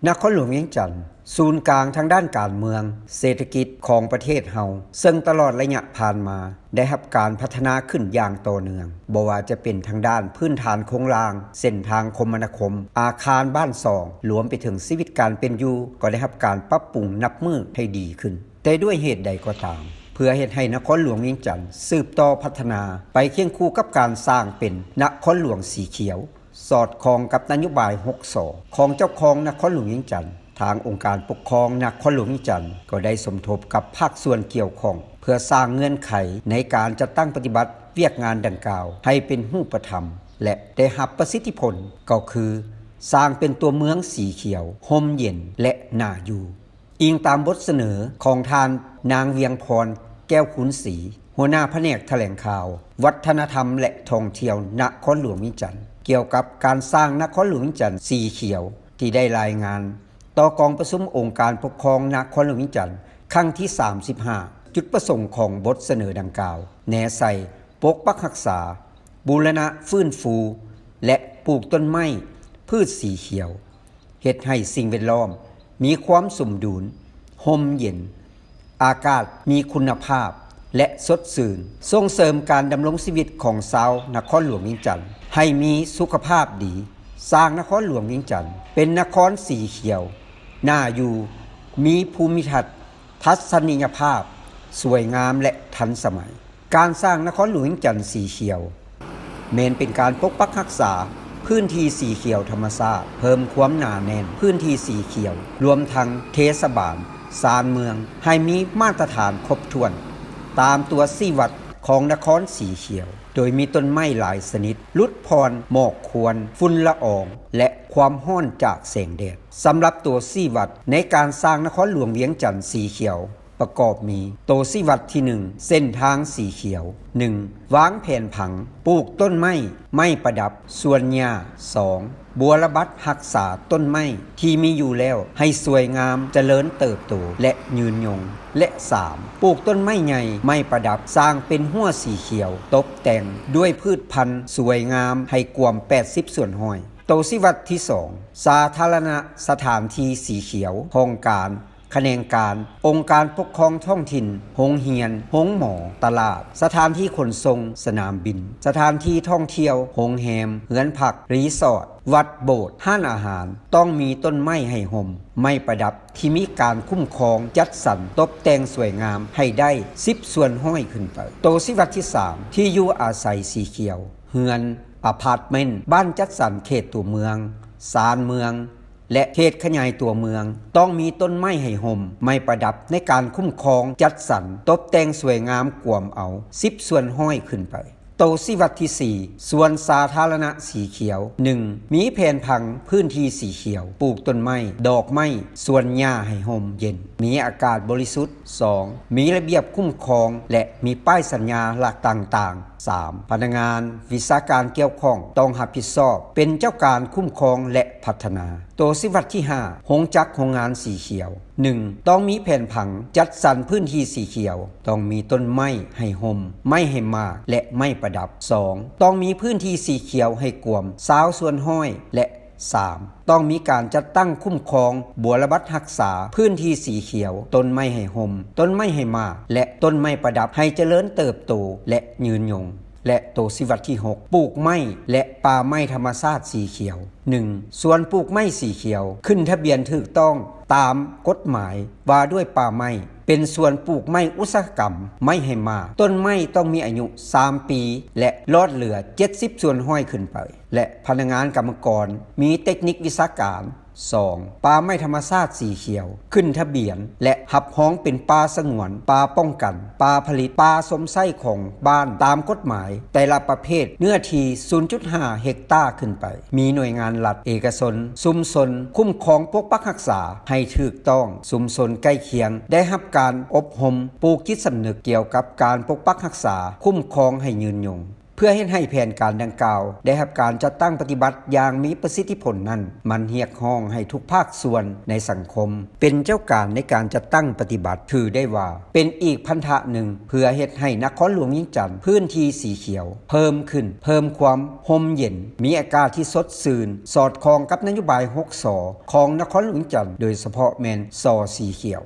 ນະຄອນຫຼວງວຽງຈັນ ສູນກາງທາງດ້ານການເມືອງ, ເສດຖະກິດຂອງປະເທດເຮົາ, ເຊິ່ງຕະຫຼອດໄລຍະຜ່ານມາ ໄດ້ຮັບການພັດທະນາຂຶ້ນຢ່າງຕໍ່ເນື່ອງ, ບໍ່ວ່າຈະເປັນທາງດ້ານພື້ນຖານໂຄງລ່າງ, ເສັ້ນທາງຄົມມະນາຄົມ, ອາຄານບ້ານຊ່ອງ, ລວມໄປເຖິງຊີວິດການເປັນຢູ່ ກໍໄດ້ຮັບການປັບປຸງນັບມື້ໃຫ້ດີຂຶ້ນ. ແຕ່ດ້ວຍເຫດໃດກໍຕາມ, ເພື່ອເຮັດໃຫ້ນະຄອນຫຼວງວຽງຈັນສືບຕໍ່ພັດທະນາໄປຄຽງຄູ່ກັບການສ້າງເປັນນະຄອນຫຼວງສີຂຽວ, ສອດຄ່ອງກັບນະໂຍບາຍຫົກ ສ ຂອງເຈົ້າຄອງນະຄອນຫຼວງວຽງຈັນ, ທາງອົງການປົກຄອງນະຄອນຫຼວງວຽງຈັນກໍໄດ້ສົມທົບກັບພາກສ່ວນກ່ຽວຂ້ອງ ເພື່ອສ້າງເງື່ອນໄຂໃນການຈັດຕັ້ງປະຕິບັດວຽກງານດັ່ງກ່າວໃຫ້ເປັນຮູບປະທຳ ແລະ ໄດ້ຮັບປະສິດທິຜົນ ກໍຄືສ້າງເປັນຕົວເມືອງສີຂຽວ, ຮົ່ມເຢັນ ແລະ ໜ້າຢູ່. ອີງຕາມບົດສະເໜີຂອງທ່ານນາງ ວຽງພອນ ແກ້ວຄູນສີ, ຫົວໜ້າພະແນກຖະແຫຼງຂ່າວ, ວັດທະນະທຳ ແລະ ທ່ອງທ່ຽວນະຄອນຫຼວງວຽງຈັນ, ກ່ຽວກັບການສ້າງນະຄອນຫຼວງວຽງຈັນສີຂຽວ ທີ່ໄດ້ລາຍງານຕໍ່ກອງປະຊຸມອົງການປົກຄອງນະຄອນຫຼວງວຽງຈັນ ຄັ້ງທີສາມສິບຫ້າ. ຈຸດປະສົງຂອງບົດສະເໜີດັ່ງກ່າວ ແນໃສ່ປົກປັກຮັກສາ, ບູລະນະຟື້ນຟູ ແລະ ປູກຕົ້ນໄມ້, ພືດສີຂຽວ, ເຮັດໃຫ້ສິ່ງແວດລ້ອມມີຄວາມສົມດຸນ, ຮົ່ມເຢັນ, ອາກາດມີຄຸນນະພາບ ແລະ ສົດຊື່ນ, ສົ່ງເສີມການດຳລົງຊີວິດຂອງຊາວນະຄອນຫຼວງວຽງຈັນໃຫ້ມີສຸຂະພາບດີ, ສ້າງນະຄອນຫຼວງວຽງຈັນເປັນນະຄອນສີຂຽວ, ໜ້າຢູ່, ມີພູມິທັດ ທັດສະນີຍະພາບ, ສວຍງາມ ແລະ ທັນສະໄໝ. ການສ້າງນະຄອນຫຼວງວຽງຈັນສີຂຽວ ແມ່ນເປັນການປົກປັກຮັກສາພື້ນທີ່ສີຂຽວທຳມະຊາດ, ເພີ່ມຄວາມໜາແໜ້ນພື້ນທີ່ສີຂຽວ, ລວມທັງເທດສະບານ, ຊານເມືອງ ໃຫ້ມີມາດຕະຖານຄົບຖ້ວນ ຕາມຕົວຊີ້ວັດຂອງນະຄອນສີຂຽວ, ໂດຍມີຕົ້ນໄມ້ຫຼາຍຊະນິດ, ຫຼຸດຜ່ອນໝອກຄວັນ, ຝຸ່ນລະອອງ ແລະ ຄວາມຮ້ອນຈາກແສງແດດ. ສຳລັບຕົວຊີ້ວັດໃນການສ້າງນະຄອນຫຼວງວຽງຈັນສີຂຽວ ປະກອບມີ ໂຕຊີ້ວັດທີໜຶ່ງ ເສັ້ນທາງສີຂຽວ. ໜຶ່ງ ວາງແຜນຜັງປູກຕົ້ນໄມ້, ໄມ້ປະດັບ, ສວນຫຍ້າ. ສອງ ບົວລະບັດຮັກສາຕົ້ນໄມ້ທີ່ມີຢູ່ແລ້ວໃຫ້ສວຍງາມ, ຈະເລີນເຕີບໂຕ ແລະ ຍືນຍົງ. ແລະ ສາມ ປູກຕົ້ນໄມ້ໃຫຍ່, ໄມ້ປະດັບ, ສ້າງເປັນຮົ້ວສີຂຽວ, ຕົບແຕ່ງດ້ວຍພືດພັນສວຍງາມໃຫ້ກວມແປດສິບສ່ວນຮ້ອຍ. ໂຕຊີ້ວັດທີສອງ ສາທາລະນະສະຖານທີ່ສີຂຽວ, ຫ້ອງການ, ຂະແໜງການ, ອົງການປົກຄອງທ້ອງຖິ່ນ, ໂຮງຮຽນ, ໂຮງໝໍ, ຕະຫຼາດ, ສະຖານທີ່ຂົນສົ່ງ, ສະໜາມບິນ, ສະຖານທີ່ທ່ອງທ່ຽວ, ໂຮງແຮມ, ເຮືອນພັກ, ຣີສອດ, ວັດ, ໂບດ, ຮ້ານອາຫານ ຕ້ອງມີຕົ້ນໄມ້ໃຫ້ຮົ່ມ, ໄມ້ປະດັບທີ່ມີການຄຸ້ມຄອງ, ຈັດສັນ, ຕົບແຕ່ງສວຍງາມໃຫ້ໄດ້ສິບສ່ວນຮ້ອຍຂຶ້ນໄປ. ໂຕຊີ້ວັດທີສາມ ທີ່ຢູ່ອາໄສສີຂຽວ, ເຮືອນ, ອາພາດເມັນ, ບ້ານຈັດສັນເຂດຕົວເມືອງ, ຊານເມືອງ ແລະ ເຂດຂະຫຍາຍຕົວເມືອງ ຕ້ອງມີຕົ້ນໄມ້ໃຫ້ຮົ່ມ, ໄມ້ປະດັບໃນການຄຸ້ມຄອງ, ຈັດສັນ, ຕົບແຕ່ງສວຍງາມກວມເອົາສິບສ່ວນຮ້ອຍຂຶ້ນໄປ. ໂຕຊີ້ວັດທີສີ່ ສວນສາທາລະນະສີຂຽວ. ໜຶ່ງ ມີແຜນຜັງພື້ນທີ່ສີຂຽວ, ປູກຕົ້ນໄມ້, ດອກໄມ້, ສວນຫຍ້າໃຫ້ຮົ່ມເຢັນ, ມີອາກາດບໍລິສຸດ. ສອງ ມີລະບຽບຄຸ້ມຄອງ ແລະ ມີປ້າຍສັນຍາລັກຕ່າງໆ. ສາມ ພະນັກງານວິຊາການກ່ຽວຂ້ອງຕ້ອງຮັບຜິດຊອບເປັນເຈົ້າການຄຸ້ມຄອງ ແລະ ພັດທະນາ. ໂຕຊີ້ວັດທີຫ້າ ໂຮງຈັກໂຮງງານສີຂຽວ. ໜຶ່ງ ຕ້ອງມີແຜນຜັງຈັດສັນພື້ນທີ່ສີຂຽວ, ຕ້ອງມີຕົ້ນໄມ້ໃຫ້ຮົ່ມ, ໄມ້ໃຫ້ໝາກ ແລະ ໄມ້ປະດັບ. ສອງ ຕ້ອງມີພື້ນທີ່ສີຂຽວໃຫ້ກວມຊາວສ່ວນຮ້ອຍ ແລະ ສາມ ຕ້ອງມີການຈັດຕັ້ງຄຸ້ມຄອງບົວລະບັດຮັກສາພື້ນທີ່ສີຂຽວ, ຕົ້ນໄມ້ໃຫ້ຮົ່ມ, ຕົ້ນໄມ້ໃຫ້ໝາກ ແລະ ຕົ້ນໄມ້ປະດັບໃຫ້ຈະເລີນເຕີບໂຕ ແລະ ຍືນຍົງ. ແລະ ໂຕຊີ້ວັດທີຫົກ ປູກໄມ້ ແລະ ປ່າໄມ້ທຳມະຊາດສີຂຽວ. ໜຶ່ງ ສວນປູກໄມ້ສີຂຽວຂຶ້ນທະບຽນຖືກຕ້ອງຕາມກົດໝາຍວ່າດ້ວຍປ່າໄມ້, ເປັນສວນປູກໄມ້ອຸດສາຫະກຳ, ໄມ້ໃຫ້ໝາກ, ຕົ້ນໄມ້ຕ້ອງມີອາຍຸສາມປີ ແລະ ລອດເຫຼືອເຈັດສິບສ່ວນຮ້ອຍຂຶ້ນໄປ. ແລະ ພະນັກງານກຳມະກອນມີເຕັກນິກວິຊາການ. ສອງ ປ່າໄມ້ທຳມະຊາດສີຂຽວ ຂຶ້ນທະບຽນ ແລະ ຮັບຮອງເປັນປ່າສະຫງວນ, ປ່າປ້ອງກັນ, ປ່າຜະລິດ, ປ່າຊົມໃຊ້ຂອງບ້ານຕາມກົດໝາຍແຕ່ລະປະເພດ, ເນື້ອທີ່ສູນຈຸດຫ້າເຮັກຕາຂຶ້ນໄປ. ມີໜ່ວຍງານລັດ, ເອກະຊົນ, ຊຸມຊົນຄຸ້ມຄອງປົກປັກຮັກສາໃຫ້ຖືກຕ້ອງ, ຊຸມຊົນໃກ້ຄຽງໄດ້ຮັບການອົບຮົມປູກຈິດສຳນຶກກ່ຽວກັບການປົກປັກຮັກສາ, ຄຸ້ມຄອງໃຫ້ຍືນຍົງ. ເພື່ອເຮັດໃຫ້ແຜນການດັ່ງກ່າວໄດ້ຮັບການຈັດຕັ້ງປະຕິບັດຢ່າງມີປະສິດທິຜົນນັ້ນ, ມັນຮຽກຮ້ອງໃຫ້ທຸກພາກສ່ວນໃນສັງຄົມເປັນເຈົ້າການໃນການຈັດຕັ້ງປະຕິບັດ, ຖືໄດ້ວ່າເປັນອີກພັນທະໜຶ່ງເພື່ອເຮັດໃຫ້ນະຄອນຫຼວງວຽງຈັນພື້ນທີ່ສີຂຽວເພີ່ມຂຶ້ນ, ເພີ່ມຄວາມຮົ່ມເຢັນ, ມີອາກາດທີ່ສົດຊື່ນ, ສອດຄ່ອງກັບນະໂຍບາຍຫົກ ສ ຂອງນະຄອນຫຼວງວຽງຈັນ, ໂດຍສະເພາະແມ່ນ ສ ສີຂຽວ.